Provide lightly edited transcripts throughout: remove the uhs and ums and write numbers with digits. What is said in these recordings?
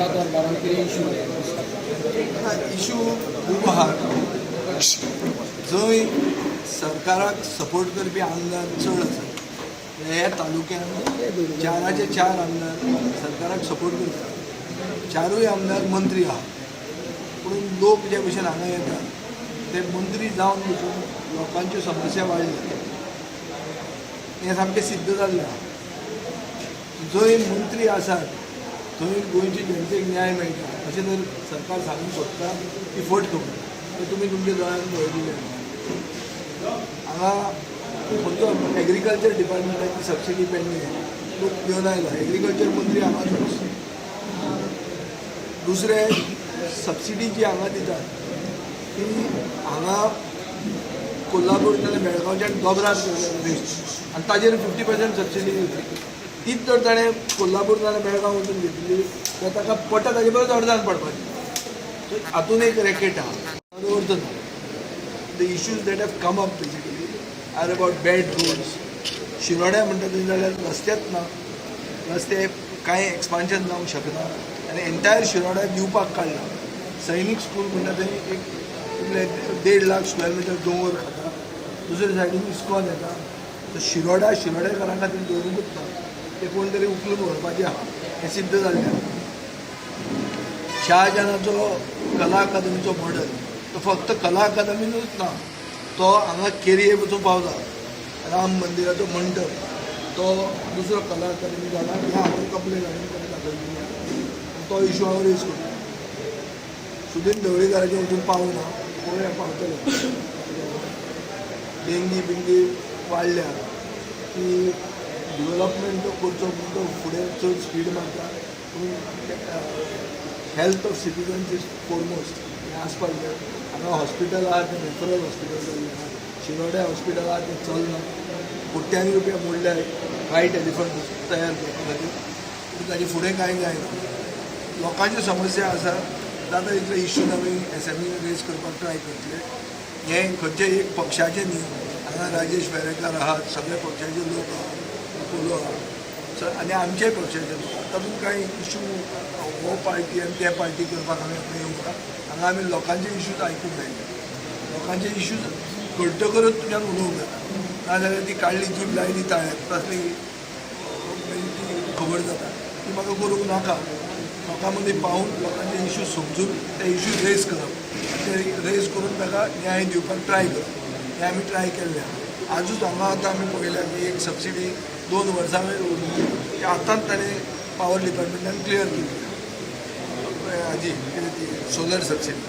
ह्या दरबारान कितें issue issue खूब आहा. जंय सरकाराक सपोर्ट करपी आमदार चड आसात, ह्या तालुक्यांत चाराचे चार आमदार सरकाराक सपोर्ट करतात, चारूय आमदार मंत्री आहा. पूण लोक जे भशेन हांगा येतात ते मंत्री जावन पसून लोकांच्यो समस्या वाडल्या हें सामकें सिद्ध जाल्लें आहा. जंय मंत्री आसात थंय गोंयचे जनतेक न्याय मेळटा अशें जर सरकार सांगूंक सोदता ती फट खबर. ते तुमी तुमच्या दोळ्यान पळयलें. हांगा खंयचो एग्रीकल्चर डिपार्टमेंटाची सबसिडी पेंडींग आहा, लोक घेवन आयला, एग्रीकल्चर मंत्री हांगाच. दुसरें, सबसिडी जी हांगा दितात ती हांगा कोल्हापूर नाल्यार बेळगांवच्यान दोबरात रेट आनी ताजेर 50% सबसिडी दिता. तीच जर ताणें कोल्हापूर नाल्यार बेळगांव वचून घेतिल्ली जाल्यार ताका पडटा ताजे परस अर्दान पडपाचें. सो हातून एक रॅकेट आहा, ताजो अर्थ ना. The issues that have come up basically are about bad roads. शिरोड्या म्हणटा थंय जाल्यार रस्तेच ना, रस्ते कांय एक्सपान्शन जावंक शकना आनी एंटायर शिरोड्या दिवपाक काडला. सैनीक स्कूल म्हणटा थंय एक कितले 1.5 लाख स्क्वेअर मिटर दोंगर खाता, दुसरे सायडीन इस्कॉन येता. तर शिरोडा शिरोडेकारां खातीर दवरूंकूच ना, ते कोण तरी उखलून व्हरपाचें आहा हें सिद्ध जाल्लें आहा. शाहजहानाचो कला अकादमीचो मॉडल तो फक्त कला अकादमीनूच ना, तो हांगा केरये पसून पावला. राम मंदिराचो मंडप तो दुसरो कला अकादमी जाला, हें हांवें कंप्लेन हांवें ताका दाखयलेली आहा. तो इशू हांव रेज करता. सुदीन ढवळीकाराचें वचून पावना, पळोवया पावतले. डेंगी बिंगी वाडल्या की डिवलपमेंट तो करचो म्हूण तो फुडें चड स्पीड मारता, पूण health of citizens is foremost हें आसपाक जाय. हांगा हॉस्पिटल आहा तें रेफरल हॉस्पिटल जाल्लें आहा. शिरोड्या हॉस्पिटल आहा तें चलना. कोट्यांनी रुपया मोडले व्हायट एलिफंट तयार करपा खातीर, पूण ताजे फुडें कांय जायना. लोकांच्यो समस्या आसा, जाता तितले इश्यूज आमी एसेंब्लीन रेज करपाक ट्राय करतले. हें खंयचे एक पक्षाचें न्ही, हांगा राजेश वेरेंकार आहात, सगळे पक्षाचे लोक आहात, कोलो आहा आनी आमच्याय पक्षाचे लोक आहात. तातूंत कांय इशू हो पार्टी आनी ते पार्टी करपाक आमी फुडें येवंक ना. हांगा आमी लोकांचे इश्यूज आयकूंक आयले. लोकांचे इश्यूज कळटकरूच तुज्यान उलोवंक जाता, नाजाल्यार ती काडली जीब लायली ताळ्याक तसली मागीर ती खबर जाता. ती म्हाका करूंक नाका. लोकां मदीं पावून लोकांचे इश्यू समजून ते इश्यू रेज करप, ते रेज करून ताका न्याय दिवपाक ट्राय करप, हें आमी ट्राय केल्लें आहा. आजूच हांगा आतां आमी पळयल्या की एक सबसिडी 2 वर्सां वयर उरली, ती आतांच ताणें पावर डिपार्टमेंटान क्लियर केली, हाजी कितें ती सोलर सबसिडी.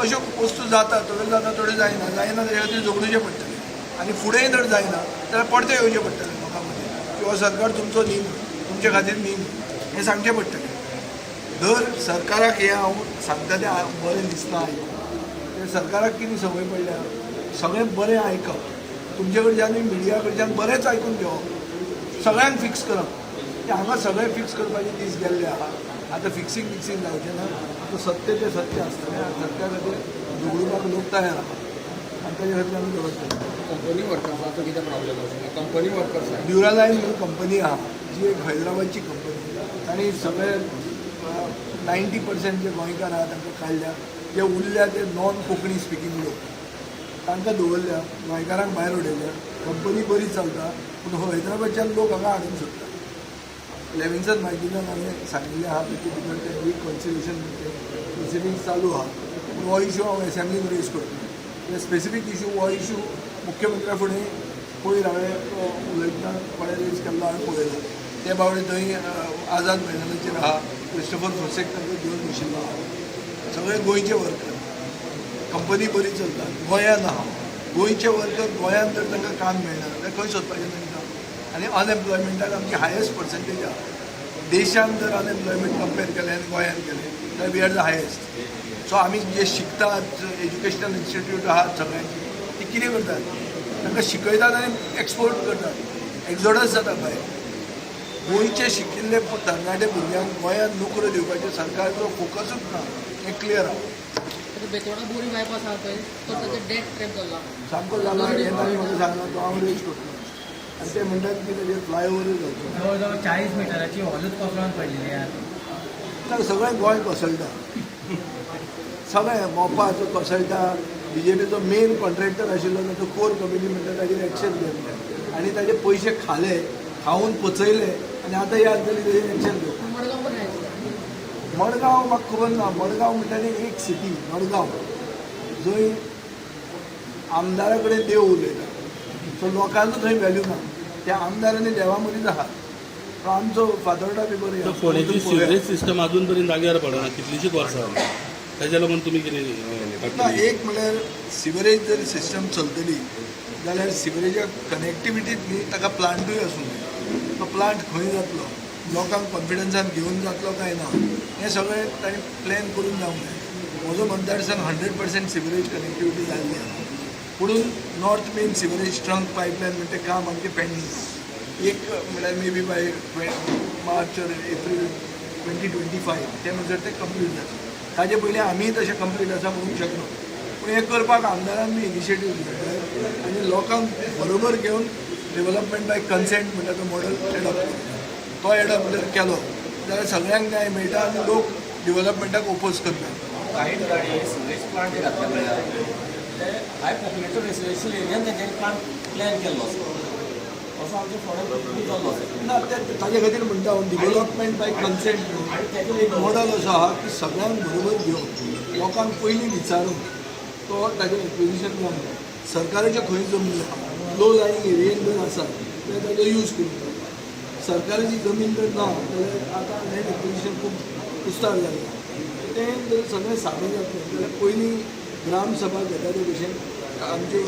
अश्यो वस्तू जाता, थोड्यो जाता, थोड्यो जायना. जायना ताच्या खातीर झगडुचें पडटलें आनी फुडेंय जर जायना जाल्यार परतें येवचें पडटलें लोकां मदीं की हो सरकार तुमचो न्ही म्हणून, तुमचे खातीर न्ही म्हणून हें सांगचें पडटलें. दर सरकाराक हें हांव सांगता तें बरें दिसना आयकूंक. ते सरकाराक कितें संवय पडल्या, सगळें बरें आयकप, तुमचे कडच्यान, मिडिया कडच्यान बरेंच आयकून घेवप, सगळ्यांक फिक्स करप. ते हांगा सगळें फिक्स करपाचे दीस गेल्ले आहा. आतां फिक्सिंग फिक्सिंग जावचें ना. आतां सत्य तें सत्य आसतलें आनी सत्या खातीर झगडुपाक लोक तयार आहा आनी ताजे खातीर आमी झगडटले. कंपनी वर्कर्साचो कितें प्रॉब्लेम आसा, कंपनी वर्कर्स? ड्युरालायन म्हणून कंपनी आहा, जी एक हैदराबादची कंपनी. तांणी सगळे 90% जे गोंयकार आहा तांकां काडल्या. जे उरल्या ते नॉन कोंकणी स्पिकींग लोक, तांकां दवरल्या, गोंयकारांक भायर उडयल्या. कंपनी बरी चलता, पूण हैदराबादच्यान लोक हांगा हाडूंक सोदता. लेविन्सन मायकीलान हांवें सांगिल्लें आहा, ताचे भितर ते रिकन्सिलेशन प्रोसिडींग चालू आहा. पूण हो इशू हांव एसेंब्लीन रेज करतलो, स्पेसिफीक इशू. हो इशू मुख्यमंत्र्या फुडें पयर हांवें उलयतना कोणें रेज केल्लो हांवें पळयला. ते बावडे थंय आझाद मैदानाचेर आहा, क्रिस्टोफर फोसेक तांकां घेवन बशिल्लो आहा. सगळे गोंयचे वर्कर, कंपनी बरी चलता, गोंयांत आहा. गोंयचे वर्कर गोंयांत जर तांकां काम मेळना जाल्यार खंय सोदपाचें तांकां? आनी अनएम्प्लॉयमेंटाक आमची हायस्ट पर्संटेज आहा. देशान जर अनएम्प्लॉयमेंट कंपेर केलें आनी गोंयांत केलें जाल्यार we are the highest. So आमी जे शिकतात, एज्युकेशनल इन्स्टिट्यूट आहात सगळ्यांची, ती कितें करतात? तांकां शिकयतात आनी एक्सपोर्ट करतात, एक्झोडस जाता भायर. गोंयचे शिकिल्ले तरणाटे भुरग्यांक गोंयांत नोकऱ्यो दिवपाचें सरकारचो फोकसूच ना हें क्लियर आहा. आता बेतोडा बोरी बायपास आहा पळय, तो ताचो डेथ ट्रॅप जाल्लो. सामको जाला हें तांणी म्हाका सांगलां, तो हांव रेज करतलो आनी ते म्हणटात की ताजेर फ्लायओवरूय जावचो. जवळ जवळ 40 मिटराची हॉलूच कोसळून पडलेली आहा. ना, सगळें गोंय कोसळटा, सगळें मोपाचो कोसळटा. बीजेपीचो मेन कॉन्ट्रॅक्टर आशिल्लो ताचो कोर कमिटी म्हणटा, ताजेर एक्शन घेतले आनी ताजे पयशे खाले, खावन पचयले आनी आतां याद जाली, ताजेर एक्शन घेवपाक. मडगांव पण आहे. मडगांव म्हाका खबर ना. मडगांव म्हणटा ती एक सिटी मडगांव, जंय आमदारा कडेन देव उलयता. सो लोकांचो थंय व्हॅल्यू ना. त्या आमदार आनी देवा मदींच आहा. पूण आमचो फातोर्डा बी बरी आहा. फोंडेची सिवरेज सिस्टम अजून पर्यंत जाग्यार पडना, कितलीशीच वर्सां जाली. ताच्या लागून तुमी कितें ना. काडटली? एक म्हणल्यार सिवरेज जर सिस्टम चलतली जाल्यार सिवरेजा कनेक्टिविटीत न्ही, ताका प्लांटूय आसूंक जाय. तो प्लांट खंय जातलो, लोकांक कॉन्फिडन्सान घेवन जातलो काय ना, हें सगळें ताणें प्लॅन करून जावंक जाय. म्हजो मतदारसंघ 100% सिवरेज कनेक्टिविटी जाल्ली आहा, पुणून north main sewerage trunk pipeline म्हणटा तें काम आमचें पेंडींग. एक म्हणल्यार maybe by March or April 2025 ते म्हणसर तें कंप्लीट जातलें. ताजे पयलीं आमीय तशें कंप्लीट आसा म्हणूंक शकना, पूण हें करपाक आमदारान बी इनिशिएटीव घेवंक जाय आनी लोकांक बरोबर घेवन डेवलपमेंट बाय कन्सेंट म्हणटा तो मॉडल एडॉप्ट करूंक. तो एडॉप्ट जर केलो जाल्यार सगळ्यांक न्याय मेळटा आनी लोक डेवलपमेंटाक ओपोज करना. काही ठिकाणी सिवरेज प्लांट जे घातले पळय, ते हाय पॉप्युलेटेड रेसिडेन्शियल एरियान तेंच्यांनी प्लांट प्लॅन केल्लो आसा, असो आमच्या फोंड्यान खूब जाल्लो आसा. ना, ते ताजे खातीर म्हणटा हांव, डेवलपमेंट बाय कन्सेंट एक मॉडल असो आहा की सगळ्यांक बरोबर घेवन, लोकांक पयलीं विचारून तो ताजें एक्विजिशन जावंक जाय. सरकाराच्यो खंय जमनी आहा, लो लायींग एरियेन जर आसा जाल्यार ताजो यूज करूंक जाय. सरकाराची जमीन जर ना जाल्यार आतां लँड एक्विजिशन खूब कुस्तार जालें. तें जर सगळें सादें जातलें जाल्यार पयलीं ग्रामसभा घेता ते भशेन आमच्यो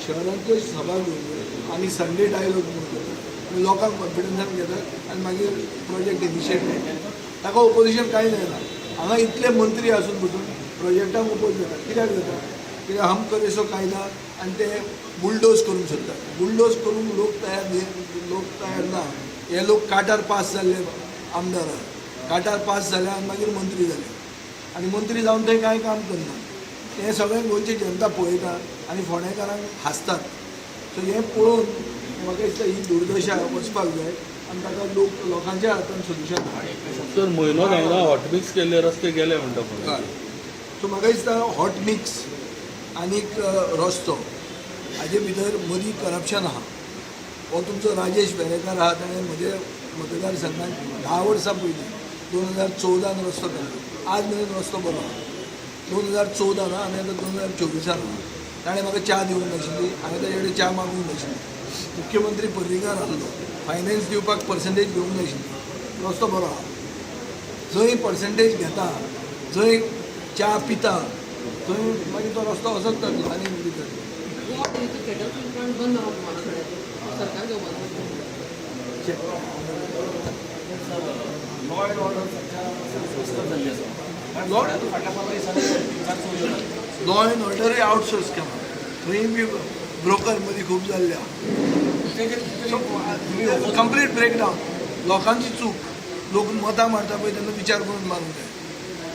शहरांतल्यो सभा घेवन आमी संडे डायलॉग म्हणून करता आनी लोकांक कॉन्फिडन्सान घेतात आनी मागीर प्रोजेक्ट इनिशिएट करतात. ताका ओपोजिशन कांय जायना. हांगा इतले मंत्री आसून पसून प्रोजेक्टाक ओपोज जाता. कित्याक जाता? कित्याक हम करे सो कायदा आनी ते बुलडोज करूंक सोदतात. बुलडोज करूंक लोक तयार न्ही, लोक तयार ना. हे लोक काटार पास जाल्ले आमदार आहा. काटार पास जाले आनी मागीर मंत्री जाले आनी मंत्री जावन थंय कांय काम करना. हें सगळें गोंयची जनता पळयता आनी फोंडेकारांक हांसतात. सो हें पळोवन म्हाका दिसता ही दुर्दशा वचपाक जाय आनी ताका लोक लोकांच्या हातान सोल्युशन. सर, म्हयनो जावना हॉटमिक्स केल्ले रस्ते गेले म्हणटा फोंड्याचे. सो म्हाका दिसता हॉट मिक्स आनीक रस्तो हाजे भितर मदीं करप्शन आहा. हो तुमचो राजेश वेरेंकार आहा, ताणें म्हजे मतदारसंघात 10 वर्सां पयलीं 2014न रस्तो केलो. आज मेरेन रस्तो बरो आहा. 2014 आनी आतां 2024न आहा. ताणें म्हाका च्या दिवंक नाशिल्ली, हांवें ताजे कडेन च्या मागूंक नाशिल्ली. मुख्यमंत्री पर्रीकार आहलो, फायनान्स दिवपाक पर्संटेज घेवंक नाशिल्ली. रस्तो बरो आहा. जंय पर्संटेज घेता, जंय च्या पिता, थंय मागीर तो रस्तो असोच जातलो आनी कितें जातलें. गोवा टीव्हीचं थिएटर प्लांट बंद आहा तुम्हाला सगळ्यात सरकार घेवपाक. लॉ अँड ऑर्डर सध्या स्वस्थ जाल्ली आसा, कारण फोंड्यात फाटल्या 15 दिसांनी तीन चार चोरयो जाल्यो. लॉ अँड ऑर्डरूय आउटसोर्स केला, थंय बी ब्रोकर मदीं खूब जाल्ले आहा. तेजेर कंप्लीट ब्रेकडावन. लोकांची चूक. लोक मतां मारता पळय तेन्ना विचार करून मारूंक जाय.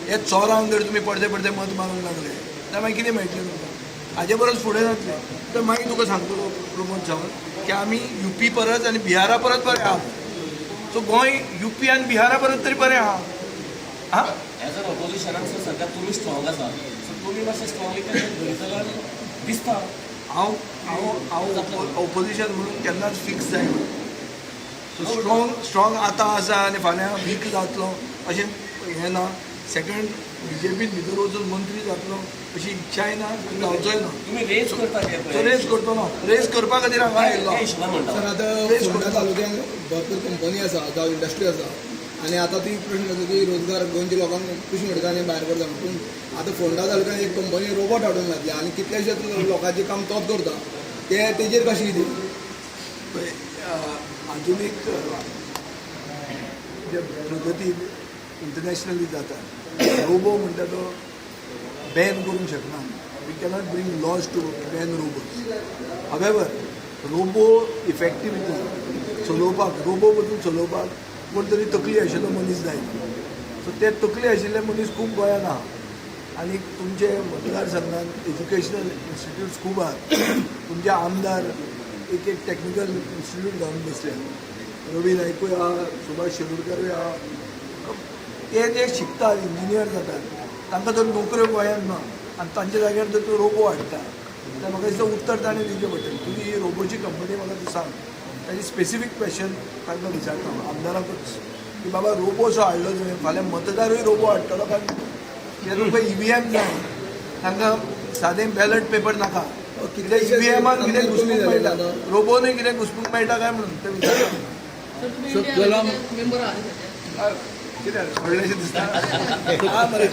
हे चोरांक जर तुमी पडते पडते मत मारूंक लागले जाल्यार मागीर कितें मेळटलें तुमकां? हाजे परस फुडें जातलें. तर मागीर तुका सांगतलो प्रमोद सावंत की आमी युपी परस आनी बिहारा परस बरें आहा. सो गोंय युपी आनी बिहारा परस तरी बरें आहा. आं. एज अन ऑपोजिशनाक सर, सध्या तुमी स्ट्रॉंग आसा, सो तुमी मातशें स्ट्रॉंगली तें धरीत जाल्यार दिसता. हांव ऑपोजिशन म्हणून केन्नाच फिक्स जायना. सो स्ट्रॉंग स्ट्रॉंग आतां आसा आनी फाल्यां वीक जातलो अशें हें ना. सेकंड, बीजेपीन भितर वचून मंत्री जातलो अशी इच्छाय ना आनी जावचोय ना. तुमी रेज करता ते सो पळय. रेस करतलो, रेस करपा खातीर हांगा आयिल्लो. त्या हिशोबान म्हणटा. सर, आतां तेच फोंडा तालुक्यांत भरपूर कंपनी आसा जावं इंडस्ट्री आसा आनी आतां ती प्रश्न आसा की रोजगार गोंयच्या लोकांक कशी म्हणटा आनी भायर पडटा. पूण आतां फोंडा तालुक्यांत एक कंपनी रोबोट हाडून घातले आनी कितलेशेच लोकांचें काम तोच करता, ते तेजेर कशें कितें? पळय, आधुनीक जे प्रगती इंटरनॅशनली जाता, रोबो म्हणटा तो बॅन करूंक शकना. We cannot bring laws to ban robots. However, robo effectivity चलोवपाक, रोबो बद्दल चलोवपाक कोण तरी तकली आशिल्लो मनीस जाय. सो ते तकली आशिल्ले मनीस खूब गोंयांत आहा आनी तुमचे मतदारसंघात एज्युकेशनल इन्स्टिट्यूट्स खूब आहात. तुमचे आमदार एक एक टॅक्निकल इन्स्टिट्यूट घालून बसले. रवी नायकूय आहा, सुभाष शिरोडकरूय आहा. ते जे शिकतात, इंजिनियर जातात, तांकां जर नोकऱ्यो गोंयांत ना आनी तांच्या जाग्यार जर तूं रोबो हाडटा जाल्यार म्हाका दिसता उत्तर ताणें दिवचें पडटलें. तुजी ही रोबोची कंपनी म्हाका तूं सांग, ताजी स्पेसिफीक क्वेश्चन तांकां विचारता हांव, आमदाराकूच, की बाबा रोबो जो हाडलो तुवें, फाल्यां मतदारूय रोबो हाडटलो काय? कित्याक तुमकां ईव्हीएम जाय, तांकां सादें बॅलट पेपर नाका. कितें ईव्हीएमान कितें घुसपूंक मेळटा, रोबोनूय कितें घुसपूंक मेळटा काय म्हणून ते विचारता. सर, तुम्ही सर, इंडिया मेंबर आहात सध्या. कितें व्हडलेशें दिसता? हा, बरें.